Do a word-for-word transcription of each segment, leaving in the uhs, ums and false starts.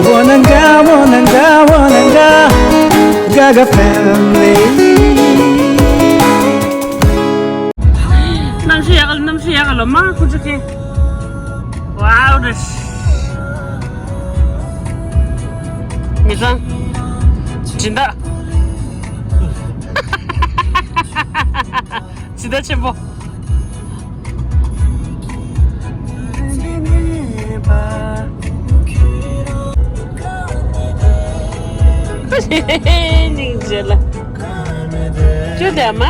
Wananga, wananga, wananga, Gaga family. གནམ་གཤིས་ཡག་ག་ལ། གནམ་གཤིས་ཡག་ག་ལ། མ་ཁུ་ཆུ་ཁེ། ཝའོ་རེ། མི་ཚང་། སྦྱིན་བདག་སྦྱིན་བདག་ཆེན་པོ། སྙིང་རྗེ་ལ། ཅོ་དེ་མ།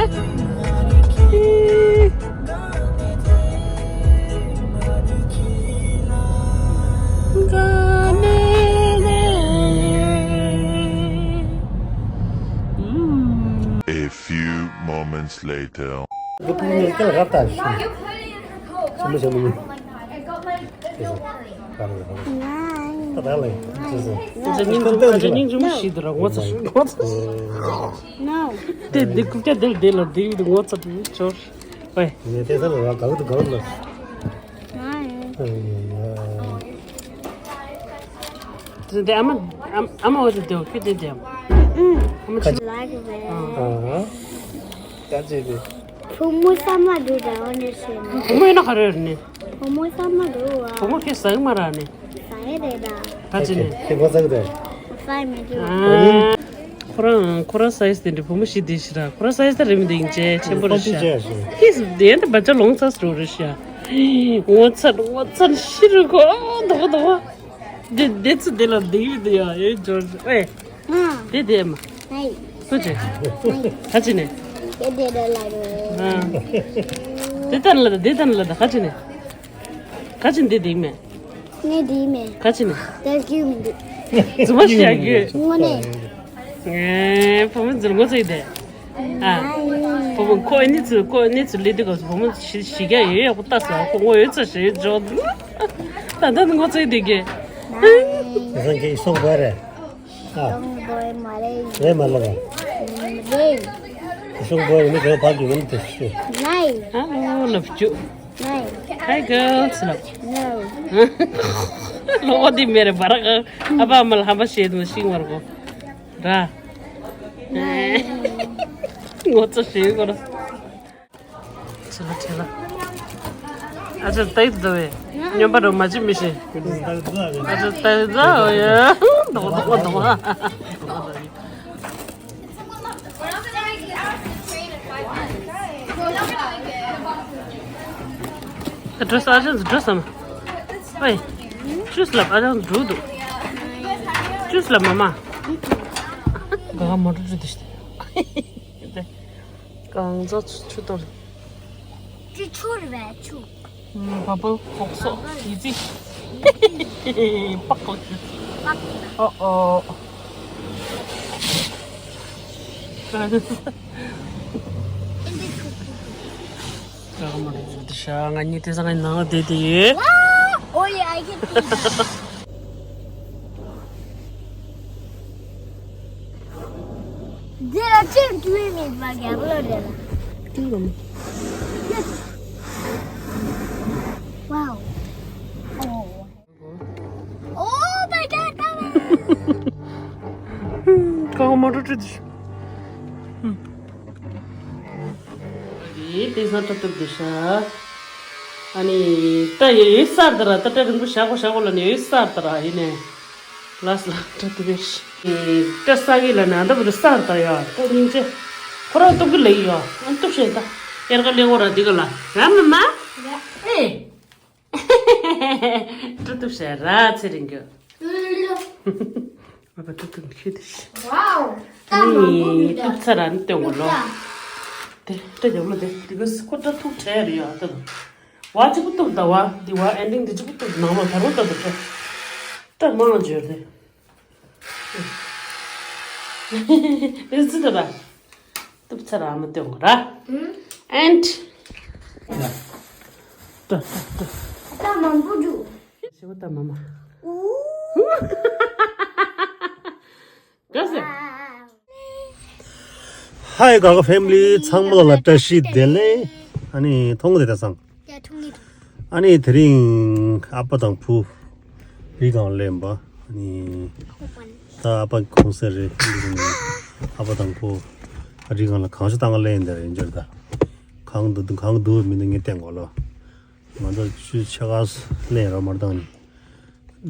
A few moments later. No. དེ་འདི་རྐུབ་བཀྱག་དེ་ལ་དེ་ལ་དེ་ཡོད་ངོ་ཚ་དུ་ཆོར། ཨོའི། ངས་དེ་ཚ་ལ་ར་ག་གི་འདུག་ག་གི་འདུག་དེ་དེ་ཨ་མ་ཨ་མ་ཨ་མ་འོ་དེ་དེ་འོ་ཁྱོད་དེ་དེ་ཨ་མ། ཨ་མ་ཆུ། ལགས་རེད། ཨ། ད་ཅི་དེ། བུ་མོ་ས་མ་འདུག་ད་འོ་ནས་བཤད་ན། བུ་མོ་ཡིན་ན་ག་རེ་རེད་ནི། བུ་མོ་ས་མ་འདུག་བ། བུ་མོ་ཁྱོད་ཟ་གི་མ་ར་ནི། ཟ་ཡི་རེད་ད། ད་ཅི་ནི། ཁྱེད་ཁོ་ཟ་གི་རེད། ཟ་ཡི་མི་འདུག་ཨ། ཁོ་རང་ཁོ་རང་སའི་ཛི་དེ་འདྲ་བུ་མོ་ཞིག་དེ་ཞིག་ར། ཁོ་རང་སའི་ཛི་ད་རེད་མི་འདུག་ཡིན་ཅེ་ཆེན་པོ་རེད་ཤག་ཁིས་དེ་འདྲ་བ་ཅག་ལོང་ཚ་སྲུ་རེད་ཤག་ངོ་ཚ་ངོ་ཚ་ཤི་རུ་གོ་དོ་གོ་དོ་གོ། དེ་དེ་ཚོ་དེ་ལ་འདི་ཡོད་དེ་ཡ་ཡོད་འབྱོར་ཨེ། དེ་དེ་མ། ཧེ། ཐུགས་རྗེ། ཧེ། ག་ཅི་ནས། དེ་དེ་ལ་ལ་རོ། ཨ། དེ་ལྟར་ལ་དེ་ལྟར་ལ་ད་ག་ཅི་ནས། ག་ཅི་འདི་འདི་མེད། ངས་འདི་མེད། ག་ཅི་ནས། དེ་རྒྱུ་མི་འདུག་རྫུན་མ་བཤད་རྒྱུ། དངོས་གནས། ཨེ། བུ་མོ་འཛིན་ངོ་ཚ་ཡི་དེ། ཨ། བུ་མོ་ཁོ་ཨ་ནི་ཚོ་ཁོ་ཨ་ནི་ཚོ་ལས་དུས་སྐབས་སུ་བུ་མོ་ཞི་ཞི་རྒྱ་ཡོད་ཡག་པོ་ལྟ་ས་ཁོ་ངོ་ཡོད་ཚ་ཞེས་འཇོག་ད་ལྟ་ནི་ངོ་ཚ་ཡི་དེ་གི། ཨེ། ང་ཚོ་གི་སོང་བ་རེད། ཨ། སོང་བ་མ་རེད། རེད་མ་ལབ་པ། རེད། སོང་བ་ཡིན་ན་ག་བར་དུ་ཡོང་དུ་ཤེས། ནའི། ཨ་ལོ་ལབ་རྒྱུ། Hi girls ལབ། No. ལོ་འདི་མེ་རེ་བར་ག་ཨ་བ་མ་ལ་ཧམ་པ་བཤད་དུ་ཤིང་བར་གོ་ར། ངོ་ཚ་ཤེས་གོ་ར། ཆེ་ལ་ཆེ་ལ། ཨ་ཅག་ཏའི་ཏུ་ཏ་བས་སྨྱོན་པ་རུ་མ་ཅི་མི་ཤེས། ཨ་ཅག་ཏའི་ཏུ་ཏ་ཡ། དོ་དོ་དོ། འགྲོ་ས་ཨ་ཅག་འགྲོ་ས་མ། ཨེ། ཅུས་ལབ་ཨ་ཅག་འགྲོ་འདུག་ཅུས་ལབ་མ་མ། ག་ག་མ་འགྲོ་འགྲོ་འདུག་ཤི། གང་ཟག་ཆུ་ཆུ་གཏོར། ཆུ་ཆུ་རེད་པས་ཆུ། བ་སྤུ་ལྐོག་སོག་ཡི་ཙི། པགས་པགས་ཀྱི། པགས་ཀྱི། ཨོ་ཨོ། ཨིན་ཇི་ཆུ་ཆུ། ཨ་མ་རེད་ཤག་ང་གཉིས་དེ་ཚང་ནང་ལ་བསྡད་དེ་ཡོད། Oh yeah, I can see that. There are two swimming back here. Look at that. Yes. Wow. Oh. Oh my God, come on. ཀ་བ་མ་འགྲོ་བྲོ་དུ། ཡེ་དེང་སང་སྐྲ་གཏུབ་བསྡད་ཤག་ཨ་ནི་ད་ཡེ་ཡོད་སར་ད་ར། ད་སྐྲ་རིང་པོ་བཞག་གོ་བཞག་གོ་ལ་ནི་ཡོད་སར་ད་ར། ཡིན་ནས་ལ་སི་ལ་སྐྲ་གཏུབ་ཡོད་ཤག་སྐྲ་ས་གི་ལ་ནི་ཨ་ད་བུ་ད་སར་ད་ཡ། ད་སྙིང་རྗེ། ཁོ་རང་གཏུབ་གི་ལ་ཡོད། ཨ་གཏུབ་ཤེས་ད་ཡར་ཀ་ལེ་གོ་ར་འདི་ག་ལ་ར་མ་མ། ཨེ། སྐྲ་གཏུབ་བྱས་ར་ཚེ་རིང་གི། ཨ་ཕ་སྐྲ་གཏུབ་ཤེས་དེ་ཤི། Wow. ཨ་ནི་གཏུབ་ཚར་ར་ནི་སྟོན་གོ་ལོ། དེ་སྐྲ་རྒྱབ་ལོ་དེ་དེ་ག་སི་ཁོ་སྐྲ་ཐུག་བྲལ་རེད་ཡ་ད། བ་གཅིག་པུ་གཏུབ་ད་བ་འདི་བ་ཨེན་ཌིང་འདི་གཅིག་པུ་གཏུབ་ནང་ལོ་ད་རུང་ད་དུ་སྐྲ་སྐྲ་མང་བརྗོད་དེ། དེ་ཚི་ད་ད། གཏུབ་ཚར་ར་མ་སྟོན་གོ་ར། ཨེན་ཌི། ད་ད་ད། ད་མང་པོ་འདུག་ཞེ་པོ་ད་མ་མ། ཨུ། ག་ཟེ། ཧའི་ག་ག་ཕེ་མི་ལི་ཚང་མ་ལ་བཀྲ་ཤིས་བདེ་ལེགས། ཨ་ནི་མཐོང་གི་དེ་ད་སང་། ཡ་མཐོང་གི་འདུག་ཨ་ནི་དེ་རིང་ཨ་ཕ་དང་བུ་རི་སྒང་སླེབས་པ། ནི། ད་ཨ་ཕ་གོང་ས་རེད། ཨ་ཕ་དང་ཁོ་ཨ་རི་གང་ལ་གང་ཤོ་བཏང་ག་ལེན་འདི་རེད་འཇོར་ད། གང་འདུག་གང་འདུག་མི་འདུག་ངས་བསྟན་གོ་ལོ། ང་ཚོ་ཆུ་ཆེ་ག་ལེན་རོགས་མར་བཏང་ནི།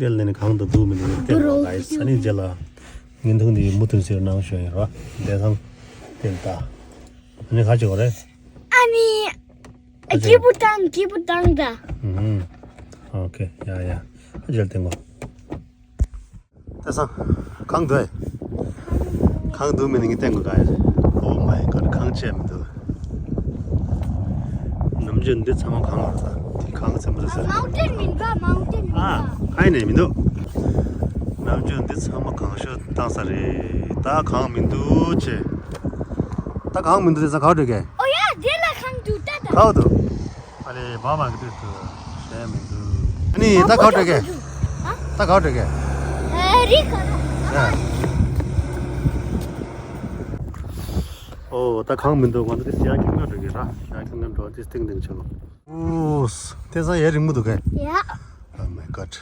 དེ་ལ་ནི་གང་དུ་འདུག་མི་འདུག་བསྟན་རོགས་ག་ཡི་ས་ནི་རྗེས་ལ་ངན་ཐུང་འདི་མུ་མཐུད་ཟེར་གནང་ཞུ་ཡིན་རོགས་བསྟན་ཐང་བསྟན་ད། ཨ་ནི་ཁ་ཅིག་གོ་རེད། ཨ་ནི་ཁ་ཅིག་སྐྱིད་པོ་བཏང་སྐྱིད་པོ་བཏང་ད། ཨུམ། ཨོ་ཁེ་ཡ་ཡ། ཨ་ཅེ་ལ་བསྟན་གོ། བསྟན་སང་། གང་འདུག་ཨེ། གང་འདུག་མི་ནི་ངས་བསྟན་གོ་ག་ཡི་རེད། Oh my god གང་བྱས་མི་འདུག་ནམ་རྒྱུན་འདི་ཚང་མ་གང་བར་ད་དེ་གང་ཚན་པོ་ཟེར། མའུན་ཊེན་མིན་པ་མའུན་ཊེན་མིན་ཨ། པ། གང་ཡིན་ནས་མི་འདུག་ནམ་རྒྱུན་འདི་ཚང་མ་གང་ཤོས་བཏང་ས་རེད། ད་གང་མི་འདུག་ཅེ། ད་གང་མི་འདུག་དེ་ཚང་ག་བར་འགྲོ་གས། ཨོ་ཡ་དེ་ལ་གང་འདུག་ད་ད། ག་བར་འདུག་ཨ་ལེ་བ་མ་གི་དུས་སུ་བྱས་མི་འདུག་ཨ་ནི་ད་ག་བར་འགྲོ་གས། ཨ། ད་ག་བར་འགྲོ་གས། ཨ་རི་ཁ་ར། ཨ། ཨོ་ད་གང་མི་འདུག་ང་ཚོ་དེ་ཡར་ཁྱོད་ང་འགྲོ་གི་ར་ཡར་ཁྱོད་ང་འགྲོ་དེ་སྟེང་སྟེང་ཆགས། ཨོ། དེང་སང་ཡར་རིང་མོ་འདུག་གས། ཡ། Oh my god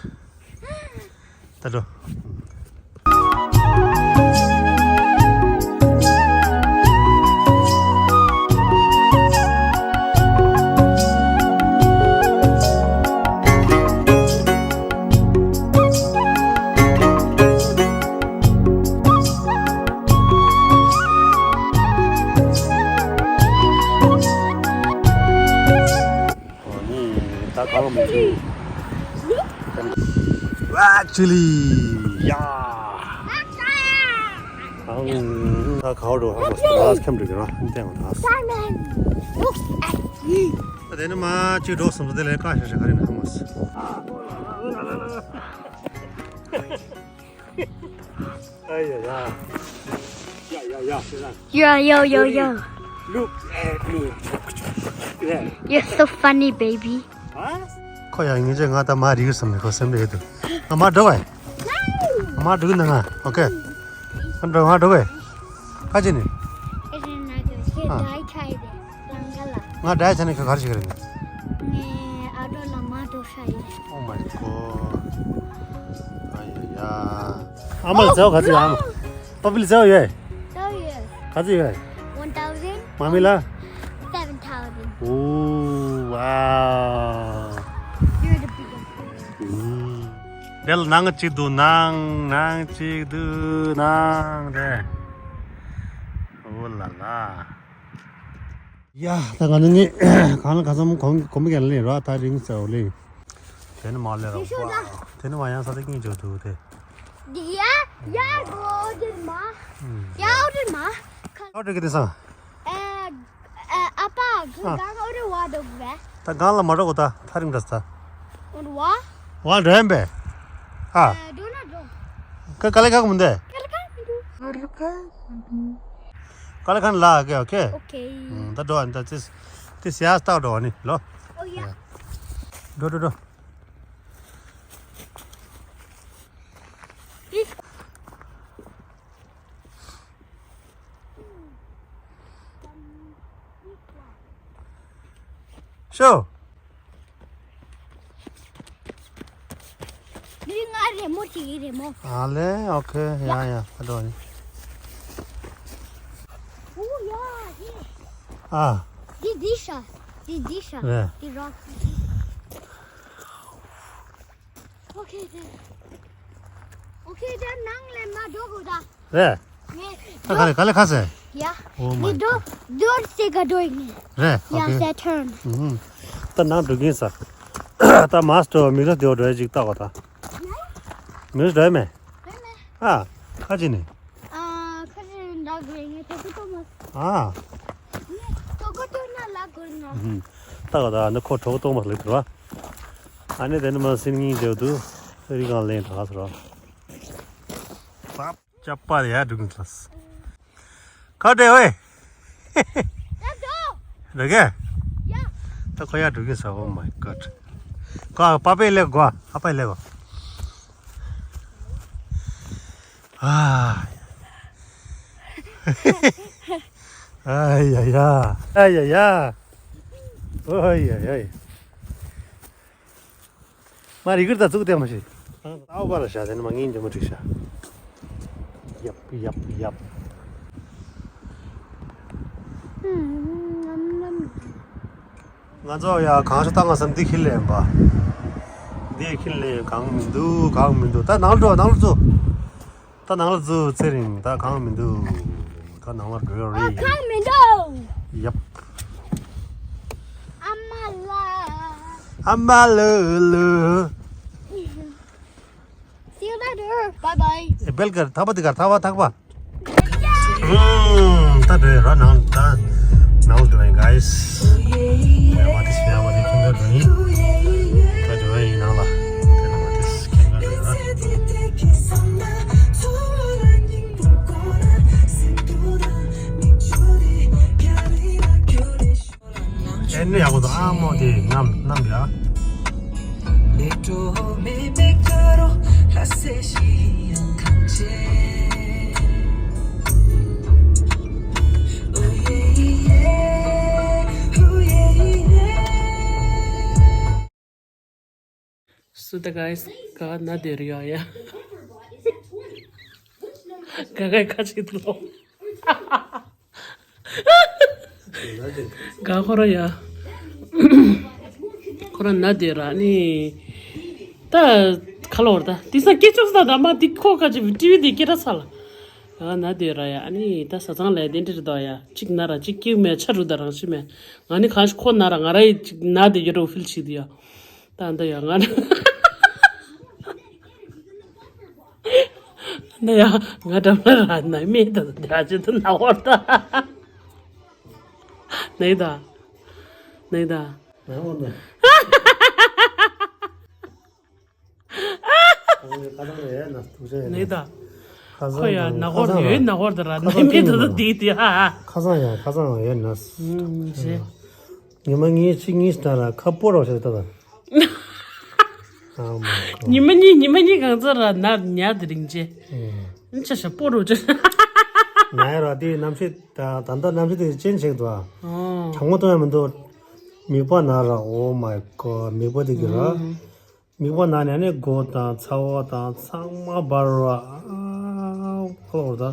ད་འགྲོ། ཨོ་ནི་ད་ག་བ་མི་ཚུགས། ཝ་ཅི་ལི་ཡ། ཨང་ད་ག་བ་འགྲོ་ཧ་མ་སི་ལ་སི་ཁེམ་འགྲོ་གི་ར་ཨང་ཏེ་ང་ད། Simon, look at me. ད་དེ་ནི་མ་ཅིག་འགྲོ་སོང་ད་དེ་ལས་ཀ་ཤ་ཤ་ག་རེ་ན་ཧ་མ་སི། ཨ་ཡ་ཡ། ཡ་ཡ་ཡ། ཟེར་ན། Yo, yo, yo, yo. Look at me. Yeah. You're so funny, baby. ཧ། ཁོ་ཡང་ངེད་ཅག་ང་ད་མ་རིག་བསམ་ནས་ཁོ་སེམས་ལས་འདུག་ང་མ་འགྲོ་བས། ང་མ་འགྲོ་གི་འདུག་ང་། ཨོ་ཁེ། ང་འགྲོ་ང་འགྲོ་བས། ཁ་ཅི་ནི། ཨ། ང་འདྲ་ཆ་ནས་ཁ་གར་ཞིག་རེད། ངས་ཨ་འགྲོ་ལ་མ་འགྲོ་ཤ་ཡིན། Oh my god. ཨ་ཡ་ཡ། ཨ་མ་ལ་ཟེར་བ་ག་ཚོད་ཡོད་ཨ་མ། པ་པི་ལ་ཟེར་བ་ཡོད། ཟེར་ཡོད། ག་ཚོད་ཡོད། One thousand. མ་མི་ལ། Seven thousand. Oh wow. You're the biggest. ཨུམ། དེ་ལ་ནང་གཅིག་འདུག་ནང་ནང་གཅིག་འདུག་ནང་རེད། ཨོ་ལ་ལ། ཡ་ད་ག་ནི་ནི་གང་ལ་ག་ཚོད་གོམ་གོམ་ག་ལ་ལེ་ར་ད་རིང་ཚེ་ཨོ་ལེ། དེ་ནི་མ་ལེ་ར་ཡེ་ཤུ་ལ། དེ་ནི་མ་ཡང་ས་དེ་ཀིང་ཇོ་འདུག་དེ། འདི་ཡ་ཡ་གོ་དེ་མ། ཡ་འོ་དེ་མ། ཨོ་དེ་གི་དེ་སང་། ཨ་ཨ་ཨ་ཕ་གི་ཨ། གང་འོ་རེ་བ་འགྲོ་གི་རེད། ད་གང་ལ་མ་འགྲོ་གོ་ད་ཐ་རིང་འདྲ་ས། འོ་རེ་བ། བ་འགྲོ་ཡིན་པས། ཨ། ཨ་འགྲོ་ན་འགྲོ། ཀ་ཀ་ལེ་ཁག་མི་འདུག་ཀ་ལེ་ཁག་མི་འདུག་ཀ་ལེ་ཁག་ལ་ཨོ་ཁེ་ཨོ་ཁེ། ཨོ་ཁེ། ད་འགྲོ་ཨ་ད་ཙི་ཙི་སི་ཡ་སྟག་འགྲོ་ཨ་ནི་ལོ། ཨོ་ཡ། འགྲོ་འགྲོ་འགྲོ། ཤོ། འདི་ང་རེད་མོ་ཅིག་རེད་མོ། ཨ་ལེ་ཨོ་ཁེ་ཡ་ཡ་ཨ་འགྲོ་ཨ་ནི། ཨོ་ཡ་ཡ། ཨ། འདི་འདི་ཤ། འདི་འདི་ཤ། རེད། འདི་རོག་ཨོ་ཁེ་དེ། ཨོ་ཁེ་དེ་ནང་ལས་མ་འགྲོ་གོ་ད། རེད། ངས་ད་ག་ལེ་ག་ལེ་ཁ་ཟེ། ཡ། Oh my god. ངས་འགྲོ་འགྲོ་སེ་ག་འགྲོ་ཡིན། རེད། Yeah, ཨོ་ཁེ། Saturn. ཨུམ། ད་ནང་འགྲོ་གིན་ས། ད་མ་སི་ཊར་མི་ར་དེ་འགྲོ་ཡ་ཅིག་ལྟ་གོ་ད། མི་ར་འགྲོ་ཡ་མེད། ཨ། ཁ་ཅི་ནི། ཨ། ཁ་ཅི་འདྲ་དགོས་ངས་དེ་ཚོ་གཏོང་མ། ཨ། ངས་དོ་གོ་དོ་ན་ལ་དགོས་ན། ཨུམ། ད་ག་ད་ནི་ཁོ་གྲོགས་གཏོང་མ་ལེགས་ར། ཨ་ནི་དེ་ནི་མ་སིན་ངིན་རྒྱབ་དུ་རི་གང་ལེན་གྲགས་སུ་ར། ཅ་པ་ཡ་འགྲོ་གིན་ས། ཁ་བྲལ་ཝེ། ར་གེ། ད་ཁོ་ཡ་འགྲོ་གིན་ས། Oh my god. ཁོ་པ་པའི་ལེགས་གོ་ཨ་པའི་ལེགས་གོ་ཨ། ཨ་ཡ་ཡ། ཨ་ཡ་ཡ། ཨོ་ཡ་ཡ། མ་རི་གིར་ད་ཙུག་དེ་མ་ཤེས། ཨའོ་པ་ལ་བཞག་དེ་ནི་མ་ངའི་འདི་མོ་འགྲིག་ཤག་ཡབ་ཡབ་ཡབ། ང་ཚོ་ཡ་གང་ཤ་བཏང་བསམ་འདི་ཁྱེར་ལེན་པ། འདི་ཁྱེར་ལེན་གང་མི་འདུག་གང་མི་འདུག་ད་ནང་ལ་འགྲོ་ནང་ལ་ཚུ། ད་ནང་ལ་ཚུ་ཚེ་རིང་ད་གང་མི་འདུག་ད་ནང་ལ་འགྲོ་ཡོད་རེད། གང་མི་འདུག་ཡབ། ཨ་མ་ལ། ཨ་མ་ལ་ལ། See you later. Bye bye. ཨེ་བེལ་གར་ཐག་པ་དེ་གར་ཐག་པ་ཐག་པ། ད་འགྲོ་ཡ་ར་ནང་ད་ནང་འགྲོ་ཡ་guys། ཡ་བ་དེ་སི་ཡ་བ་དེ་ཁྱིམ་ཁ་འགྲོ་ཡིན། ད་འགྲོ་ཡ་ཡིན་ནང་ལ་དེ་ནང་བ་དེ་སི་ཁྱིམ་ཁ་འགྲོ་ཡ་ར། ཨེ་ནི་ཡག་པོ་འདུག་ཨ་མོ་དེ་ནམ་ནམ་ཡ། སུ་ད་guys ག་ན་དེ་རུ་ཡ་ཡ། ག་ག་ཁ་ཅིག་ཏུ་ལོ། ག་ཁོ་ར་ཡ། ཁོ་ར་ན་དེ་ར་ནི། ད་ཁ་ལོར་ད་དེ་ས་སྐད་ཅོག་ས་ད་མ་དེ་ཁོ་ཁ་ཅིག་ཊི་ཝི་དེ་སྐད་ར་ས་ལ། ག་ན་དེ་ར་ཡ་ནི་ད་ས་ཚང་ལ་དེ་འདྲི་ར་ད་ཡ་གཅིག་ན་ར་གཅིག་སྐྱེ་མེད་ཆ་རུ་ད་རང་ཤི་མེད། ང་ནི་གང་ཤི་ཁོ་ན་ར་ང་ར་ཡི་གཅིག་ན་དེ་ཡོད་རོ་ཕིལ་ཤི་དེ་ཡ། ད་འདི་ཡ་ང་འདི་ཡ་ང་འདྲ་མ་ར་ན་མེད་ད་འདི་ཡ་ཅི་ད་ན་བར་ད་ནི་ད་ནི་ད། ནི་ད། ཁ་སང་ཡ་ན་ཐུགས་རྗེ་ཡ་ནི་ད། ཁ་ཁོ་སང་ཡ་ན་ན་ཁོར་ཁ་སང་ཡོད་ན་ཁོར་ད་ར་ཁ་ནི་སང་མེད་ད་ད་ཡིན་འདི་འདི་ཡ། ཁ་སང་ཡ་ཁ་སང་ཡ་ན། ཨུམ་ཇེ། ཉི་མ་གཉིས་གཅིག་གཉིས་ལྟར་ཁ་སྤོ་རོགས་ཞེས་ལྟ་དང་། ཉི་མ་གཉིས་ཉི་མ་གཉིས་གང་ཚར་ར་ན་ཉ་དེ་རིང་ཅེ། ཨུམ། ཆ་ཤ་སྤོ་རོགས་ཅེ། ན་ཡ་ར་དེ་གནམ་གཤིས་ད་ད་ལྟ་གནམ་གཤིས་དེ་ཅན་ཆེ་འདུག་ཨ། ཨོ། གྲང་མོ་གཏོང་ཡ་མི་འདུག་མིག་པ་ན་ར། Oh my God མིག་པ་དེ་གི་ར། ཨུམ། མིག་པ་ན་ནས་ནི་མགོ་དང་ཚ་བ་དང་ཚང་མ་འབར་བ། ཨ་ཁོ་ལོ་ད་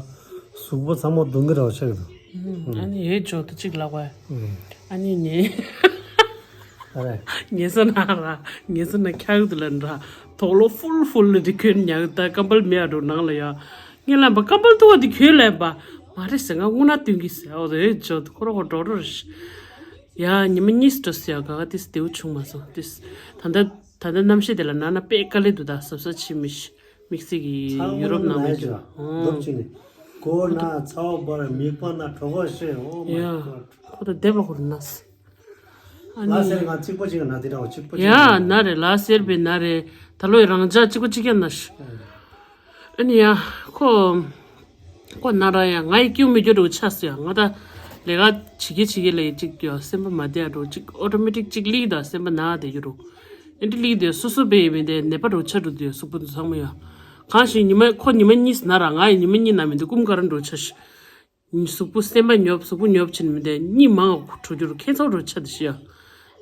གཟུགས་པོ་ཚང་མ་གདུང་གི་འདྲ་བ་ཆགས་འདུག་ཨ་ནི་ཡོད་ཇོ་ད་གཅིག་ལབ་པ། ཨ་ནི་ནི་ཨ་རེ། ངེད་ཚོ་ན་ར་ངེད་ཚོ་ན་ཁྱག་དུ་ལ་འདྲ། དོག་ལོ་ཧྥུལ་ཧྥུལ་ལ་དེ་གྱོན་ཉག་ད་ཀམ་པལ་མེད་འགྲོ་ནང་ལ་ཡ། ངས་ལབ་པ་ཀམ་པལ་ཐུག་པ་དེ་གྱོན་ལབ་པ། མ་རེད་ཟེར་ང་དངོས་གནས་སྟོན་གི་ཟེར། ཨོ་རེད་ཇོ་ད་ཁོ་ར་ཁོ་འགྲོ་འགྲོ་རེད། ཡ་ཉི་མ་གཉིས་འགྲོ་ཟེར་ཡ་ག་ག་ཏིས་དེའུ་བྱུང་མ་སོང་ཏིས། ད་ལྟ་ད་ལྟ་གནམ་གཤིས་དེ་ལ་ན་ན་དཔེ་དཀའ་ལས་འདུག་ད་གཟབ་གཟབ་བྱེད་མི་ཤི་དམིགས་བསལ་གྱི་ཚང་ཡུ་རོབ་མ་ནང་ན་མེད་ཡ་ཅིག་ལ་མདོག་ཅིག་ནས་མགོ་ན་ཚ་བ་འབར་མིག་པ་ན་གྲོད་ཁོག་བཤལ། Oh my God ཁོ་ད་རྡེབ་ལ་ཁོ་རུ་ན་སི། ཨ་ལ་ནི་སེར་ང་གཅིག་པ་གཅིག་ན་དེ་འདྲ་བ་གཅིག་པ་གཅིག་ཡ་ན་རེད་ལ་སེར་པའི་ན་རེད། ད་ལོ་ཡི་རང་ཅག་གཅིག་པ་གཅིག་ཡ་ན་ཤི། ཨ་ནི་ཡ་ཁོ། ཁོ་ན་ར་ཡ་ང་ཡི་སྐྱུག་མི་སྐྱུག་འགྲོ་ཆ་སི་ཡ་ང་ད་ལས་ཀ་བྱེད་ཀྱི་བྱེད་ཀྱི་ལས་ཅིག་ཡ་སེམས་པ་མ་བདེ་ཡ་འགྲོ་ཅིག་ཨོ་ཊོ་མེ་ཊིག་ཅིག་ལིག་ད་སེམས་པ་ན་བདེ་རྒྱུ་འགྲོ། ཨེ་འདྲ་ལིག་དེ་སོ་སོ་པའི་མི་དེ་ནད་པ་འགྲོ་ཆ་འགྲོ་དེ་གཟུགས་པོ་འདི་ཚང་མ་ཡ། གང་ཞིག་ཉི་མ་ཁོ་ཉི་མ་གཉིས་ན་ར་ང་ཡི་ཉི་མ་གཉིས་ན་མི་འདུག་ཀུམ་ཀ་ར་འགྲོ་ཆ་ཤི། གཟུགས་པོ་སེམས་པ་ཉོབ་གཟུགས་པོ་ཉོབ་ཕྱིན་མི་འདི་གཉིད་མང་བ་འགྲོ་རྒྱུར་ཁྱད་མཚར་འགྲོ་ཆ་འདི་ཤི་ཡ།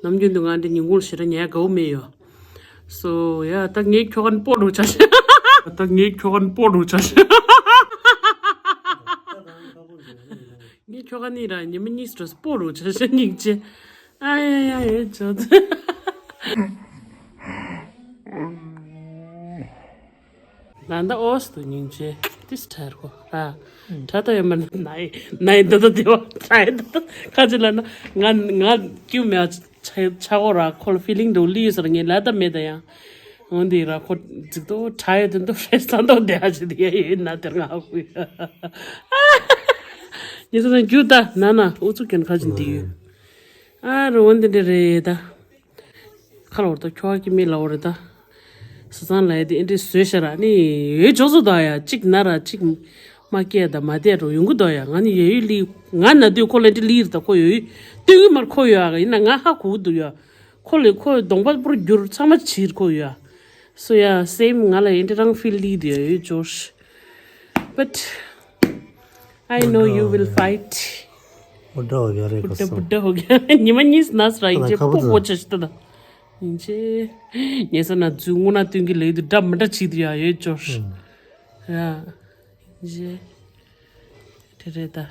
ནམ་རྒྱུན་དུ་ང་འདི་ཉིན་གུང་ཞེ་དྲག་ཉལ་དགའ་བོ་མེད་ཡོད། སོ་ཡ་ད་ངའི་ཁྱོ་ག་ནི་སྤོ་འགྲོ་ཆ་ཤི། ད་ངའི་ཁྱོ་ག་ནི་སྤོ་འགྲོ་ཆ་ཤི། ངའི་ཁྱོ་ག་ནི་ར་ཉི་མ་གཉིས་སུ་སྤོ་འགྲོ་ཆ་ཤི་སྙིང་རྗེ། ཨ་ཡ་ཡ་ཡ་ཇོ། ལ་འདའ་ཨོས་དུ་སྙིང་རྗེ་ཏིས་ཁྲར་གོ་ར། ཁྲ་ད་ཡོད་མ་ནའི་ནའི་འདི་ད་དེ་བ་ཁྲ་ཡི་འདི་ད་ཁ་ཅི་ལ་ན་ང་ང་ཀྱུ་མེ་ཆ་ཆ་གོ་ར་ཁོ་ལ་ཕི་ལིང་འདུག་ལི་ཡོད་ས་ར་ངས་ལ་ད་མེད་ད་ཡང་འོན་ཏེ་ར་ཁོ་ཛིག་ཏོ་ཁྲ་ཡོད་དེ་འདུག་ཧྲེ་ས་འདུག་དེ་ཨ་ཅི་དེ་ཡ་ཡོད་ན་དེར་ང་ཧ་གོ་ཡ། ཉི་ས་ན་རྒྱུ་ད་ན་ན་ཨུ་ཚུགས་ཀྱན་ཁ་ཅི་འདི་ཡོད། ཨ་རོ་འོན་ཏེ་འདྲ་རེད་ད། ཁ་ལོར་ད་ཁྱོ་ག་གི་མི་ལ་འོ་རེད་ད། ས་སང་ལ་ཡ་དེ་ཨེ་འདྲི་བཟོས་ཤ་ར་ནི་ཡོད་ཇོ་བཟོ་ད་ཡ་གཅིག་ན་ར་གཅིག་མ་སྐྱེ་ད་མ་བསྡད་འགྲོ་ཡོང་གི་ད་ཡ་ང་ནི་ཡ་ཡུལ་ལི་ང་ན་དུས་ཁོ་ལ་འདྲི་ལི་རེད་ད་ཁོ་ཡོད་ཡུལ་སྟོན་གི་མར་ཁོ་ཡོད་ཨ་ཡིན་ན་ང་ཧ་གོ་གི་འདུག་ཡ། ཁོ་ལས་ཁོ་གདོང་པ་པུར་འགྱུར་ཚང་མ་ཕྱིར་ཁོ་ཡོད་ཨ། སོ་ཡ་སེམ་ང་ལ་ཨེ་འདྲི་རང་ཕིལ་ལི་དུ་ཡ་ཡོད་ཇོ་ཤ། But I know you will fight. བུ་ཌ་ཧོ་ག་རེ་བུ་ཌ་བུ་ཌ་ཧོ་ག་ཉི་མ་གཉིས་ནས་ར་ཡིན་ཅེ་པོ་པོ་ཆ་ཤི་ད། ཡིན་ཅེ། ངས་ས་ན་ཛུ་སྔོ་ན་སྟོན་གི་ལེགས་དུ་འདྲ་མི་འདྲ་བྱེད་དུ་ཡ་ཡོད་ཅོར། ཡ། ཡིན་ཅེ། དེ་རེད་ད།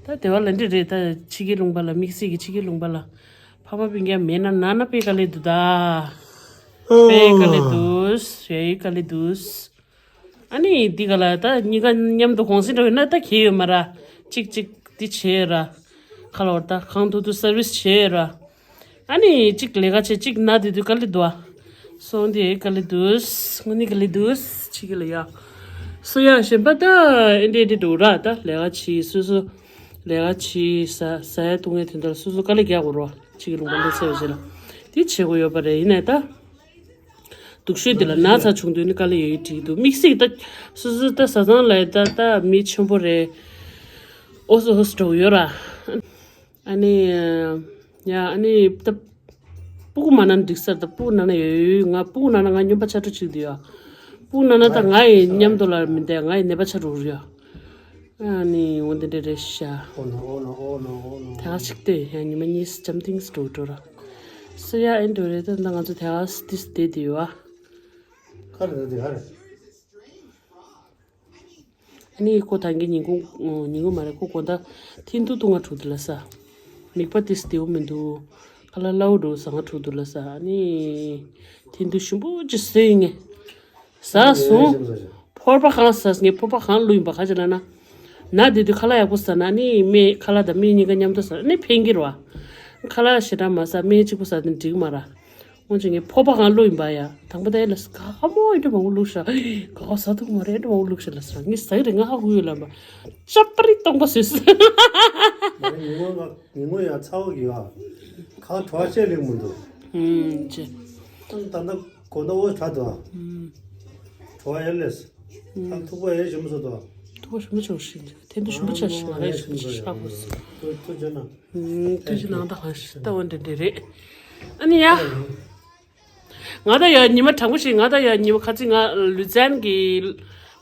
ད་དེ་བ་ལ་འདི་རེད་ད། ཕྱི་གི་ལུང་པ་ལ་དམིགས་བསལ་གྱི་ཕྱི་གི་ལུང་པ་ལ། ཕ་མ་སྤུན་ཀྱག་མེད་ན་ན་ན་དཔེ་དཀའ་ལས་འདུག་ད། དཔེ་དཀའ་ལས་འདུག་ཡ་ཡི་དཀའ་ལས་འདུག་ཨ་ནི་འདི་ག་ལ་ད་གཉིས་ཀ་མཉམ་དུ་གུང་སེང་འགྲོ་ཡོད་ན་ད་གལ་ཡོད་མ་ར། གཅིག་གཅིག་འདི་བྱེད་ར། ཁ་ལོར་ད་གང་ཐུབ་ཐུབ་སར་བིས་བྱེད་ར། ཨ་ནི་གཅིག་ལས་ཀ་བྱེད་གཅིག་ན་དེ་དུས་དཀའ་ལས་འདུག་ཨ། སོང་དེ་དཀའ་ལས་འདུག་དངོས་གནས་དཀའ་ལས་འདུག་ཕྱི་གི་ལ་ཡ། སོ་ཡ་གཞན་པ་ད་ཨེ་འདྲེ་འདྲེ་འགྲོ་ར་ད་ལས་ཀ་བྱེད་སོ་སོ། ལས་ཀ་བྱེད་ས་ས་ཡ་བཏུང་ངེས་དེ་འདྲ་སོ་སོ་དཀའ་ལས་རྒྱག་དགོས་ར་ཕྱི་གི་ལུང་པ་ལས་ཚེ་བ་བྱེད་ལ། དེ་བྱེད་དགོས་ཡོད་པ་རེད་ཡིན་ནའི་ད། སྡུག་ཤོས་དེ་ལ་ན་ཚ་བྱུང་དུས་ནི་དཀའ་ལས་ཡོད་ཡོད་འགྲིག་འདུག་དམིགས་བསལ་ད་སོ་སོ་ད་བཟའ་ཚང་ལ་ད་ད་མི་ཆེན་པོ་རེད། ཨོ་སོ་ཧོ་སོ་འགྲོ་ཡོད་ར། ཨ་ནི་ཡ་ཨ་ནི་ད་སྤུ་གུ་མ་ན་འགྲིག་སར་ད་སྤུ་གུ་ན་ན་ཡོད་ཡོད་ང་སྤུ་གུ་ན་ན་ང་སྨྱོན་པ་ཆགས་འགྲོ་གཅིག་འདུག་ཡ། སྤུ་གུ་ན་ན་ད་ང་ཡི་མཉམ་དུ་ལ་མི་འདས་ང་ཡི་ནད་པ་ཆགས་འགྲོ་རུ་ཡ། ཨ་ནི་འོ་འདི་འདྲ་རེད་ཤག་ཨོ་ནོ་ཨོ་ནོ་ཨོ་ནོ་ཨོ་ནོ། དེ་ག་ཞིག་ལྟོས་ཡང་ཉི་མ་གཉིས་སུ་འཇམ་ཐིང་སུ་འགྲོ་འགྲོ་ར། སུ་ཡ་ཨེ་འགྲོ་རེད་ད་ད་ང་ཚོ་དེ་ག་སུ་ཏི་སུ་བསྡད་དེ་ཡོད་ཨ། ག་རེ་རེད་དེ་ག་རེད། ཨ་ནི་ཁོ་ད་གིན་ཉིན་གུང་ཉིན་གུང་མ་རེད་ཁོ་དགོང་དག་ཐེངས་དུ་ཏུ་ང་དྲུག་དུ་ལ་ས། མིག་པ་ཏི་སུ་བདེ་བོ་མི་འདུག་ཁ་ལ་སླ་བོ་འགྲོ་ས་ང་དྲུག་དུ་ལ་ས་ཨ་ནི། ཐེངས་དུ་ཞིམ་པོ་ཅི་སོས་ངེ། ཟ་སོང་། ཕོར་པ་གང་ཟ་ངས་ཕོར་པ་གང་བླུགས་ཡིན་པ་ག་ཅི་ལ་ན། ན་དེ་དུས་ཁ་ལག་ཡག་པོ་ཟ་ན་ནི་སྨན་ཁ་ལག་དང་སྨན་གཉིས་ཀ་མཉམ་དུ་ཟ་ན་ནི་ཕན་གྱི་རེད་བ། ཁ་ལག་ཞེ་དྲག་མ་ཟ་སྨན་གཅིག་པོ་ཟ་དེ་འགྲིག་མ་ར། འོན་ཀྱང་ངས་ཕོར་པ་གང་བླུགས་ཡིན་པ་ཡ་དང་པོ་ད་ཡ་ལ་ས་ག་མོ་ཡིན་དུ་མང་པོ་བླུགས་ཤག་ག་བ་ཟ་ཐུབ་མ་རེད་དུ་མང་པོ་བླུགས་ཤག་ལ་ས་ངས་ཟ་གི་རེད་ང་ཧ་གོ་ཡོད་ལ་མ། ཅབ་པ་རི་སྟོང་པ་ཟོས་སོ། ཉིན་མོ་ཡ་ཚ་བ་གི་ཡ། ཁ་བྲོ་བ་བཤད་ལེགས་མི་འདུག་ཨུམ་ཅེ། ད་ད་ད་གོ་ད་འོ་ཚ་དོ། ཨུམ། བྲོ་བ་ཡ་ལེས། ཨུམ། ད་ཐུག་པ་ཡ་ཞིམ་སོ་དོ། ཐུག་པ་ཞིམ་པོ་ཆགས་ཤིང་ཐེན་ཐུ་ཞིམ་པོ་ཆགས་ཤིང་ང་རེ་ཞིམ་པོ་ཆགས་ཤག་གོ་སོ། ཐུག་ཐུག་ཅེ་ན། ཨུམ་ཐུག་ཅེ་ནང་ད་ཧ་ཤི་ད་འོན་ཏེ་འདི་རེད། ཨ་ནི་ཡ། ང་ད་ཡ་ཉི་མ་དྲང་པོ་ཞིག་ང་ད་ཡ་ཉི་མ་ཁ་ཚིག་ང་ལུ་ཙན་གི་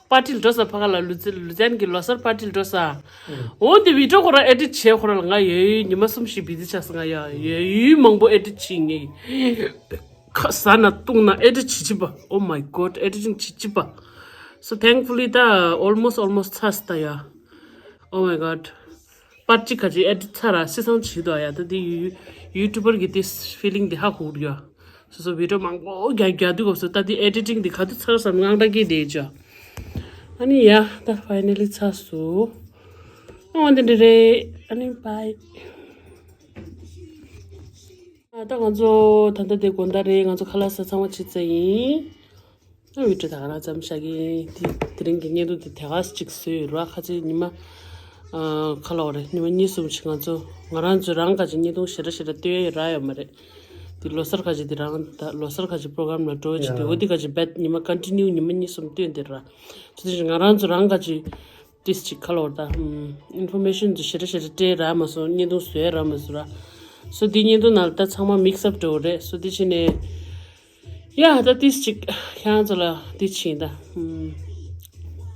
པར་ཊི་ལ་འགྲོ་ས་ཕ་ག་ལ་ལུ་ཙན་ལུ་ཙན་གི་ལོ་གསར་པར་ཊི་ལ་འགྲོ་ས། འོ་དེ་བི་ཌི་ཡོ་ཁོ་ར་ཨེ་ཌིཊ་བྱས་ཁོ་ར་ལ་ང་ཡ་ཡུལ་ཉི་མ་གསུམ་ཞིག་བི་ཛི་ཆགས་ས་ང་ཡ་ཡ་ཡུལ་མང་པོ་ཨེ་ཌིཊ་བྱས་ངེས། ཁ་ཟ་ན་བཏུང་ན་ཨེ་ཌིཊ་བྱེད་ཅི་པ། Oh my God editing བྱེད་ཅི་པ། So thankfully ད་almost almost ཚར་སོང་ད་ཡ། Oh my God. པར་ཊི་ཁ་ཅིག་ཨེ་ཌིཊ་ཚར་ར་སི་སང་བྱེད་དོ་ཡ་ད་དེ་ཡུ་ཡུ་ཊུ་བར་གི་དེ་ཕི་ལིང་དེ་ཧ་གོ་ར་ཡ། སོ་སོ་བི་ཌི་ཡོ་མང་པོ་རྒྱག་རྒྱག་དུས་སྐབས་སུ་ད་དེ་ཨེ་ཌི་ཊིང་དེ་ག་དུས་ཚར་བསམ་དངངས་སྐྲག་སྐྱེས་བསྡད་ཅག་ཨ་ནི་ཡ་ད་ཕའི་ནལ་ལི་ཚར་སོང་། ཨ་འོ་འདི་འདྲ་རེད་ཨ་ནི་བྷའི། ཨ་ད་ང་ཚོ་ད་ལྟ་དེ་དགོང་དག་རེད་ང་ཚོ་ཁ་ལག་ཟ་ཚང་མ་བྱེད་ཚར་ཡིན། ཨ་བི་ཌི་ཡོ་ད་ག་རང་ཙམ་བཞག་གི་དེ་དེ་རིང་གི་བརྙན་ཐུང་དེ་དེ་ག་ཅིག་བཟོས་ཡོད་ར་ཁ་ཅིག་ཉི་མ། ཨ་ཁ་ལོ་རེད་ཉི་མ་གཉིས་གསུམ་ཅིག་ང་ཚོ་ང་རང་ཚོ་རང་ཁ་ཅིག་བརྙན་ཐུང་ཞེ་དྲག་ཞེ་དྲག་སྟོན་ཡ་ཡོད་ར་ཡོད་མ་རེད། དེ་ལོ་གསར་ཁ་ཅིག་དེ་རང་ད་ལོ་གསར་ཁ་ཅིག་པོ་རོ་གྷ་རམ་ལ་འགྲོ་ཅིག་དེ་འོ་དེ་ཁ་ཅིག་བེད་ཉི་མ་ཀོན་ཊི་ནིའུ་ཉི་མ་གཉིས་གསུམ་སྟོན་དེ་ར། ཚོ་དེ་ང་རང་ཚོ་རང་ཁ་ཅིག་ཏིས་ཅིག་ཁ་ལོ་ར་ད། ཨིན་ཕོར་མེ་ཤན་ཅིག་ཞེ་དྲག་ཞེ་དྲག་སྤྲད་ར་མ་སོང་བརྙན་ཐུང་བཟོས་ར་མ་སོང་ར། སོ་དེ་བརྙན་ཐུང་ནང་ལ་ད་ཚང་མ་མིག་སི་ཨབ་འགྲོ་རེད་སོ་དེ་ཕྱིན་ནས། ཡ་ད་ཏིས་ཅིག་ཁྱེད་རང་ཚོ་ལ་དེ་ཕྱིན་ད།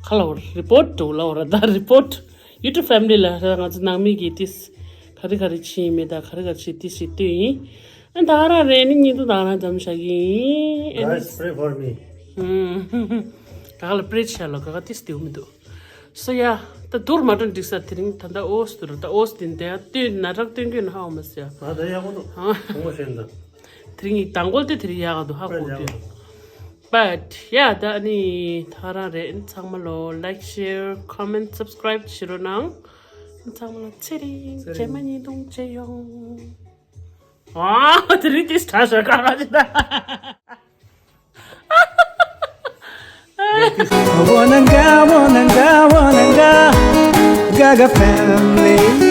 ཁ་ལོ་རི་པོར་ཊི་འགྲོ་ལ་འོ་ར་ད་རི་པོར་ཊི། ཡུ་ཊུབ་ཕེ་མི་ལི་ལ་ང་ཚོ་ནང་མི་གི་ཏིས་ག་རེ་ག་རེ་ཕྱིན་མེད་ད་ག་རེ་ག་རེ་ཕྱིན་ཏིས་ཞིག་ལྟོས་ཡིན། ཨ་ད་ར་རེད་ནི་བརྙན་ཐུང་ད་རང་འཇམ་བཞག་གི་ཡིན། Guys, pray for me. ད་ག་ལ་པྲེ་ཆ་ལ་ག་ག་ཏིས་ལྟོས་མི་འདུག་སོ་ཡ། ད་དུར་མ་འགྲོ་འགྲིག་ས་དེ་རིང་ད་ད་ཨོ་སི་དུར་ད་ཨོ་སི་དིན་དེ་ཡ་ལྟོས་ན་དྲག་སྟོན་གྱོན་ཧ་འོ་མ་སི་ཡ། ང་ད་ཡག་པོ་འདུག་ཧ། གོང་མ་ཤེས་འདུག་དེ་རིང་ཡིག་དང་པོ་དེ་དེ་རིང་ཡག་ག་འདུག་ཧ་གོ་དུས། But yeah ད་ནི་ད་རང་རེད་ཚང་མ་ལོ་like share comment subscribe བྱེད་རོགས་གནང་། ཚང་མ་ལ་ཚེ་རིང་ཚེ་རིང་རྗེས་མ་ཉིན་དུང་ཅེ་ཡོང་། ཨ་དེ་རིང་དེ་ད་ཤ་ཀ་ང་ཅི་ད། Wananga, wananga, wananga, Gaga family.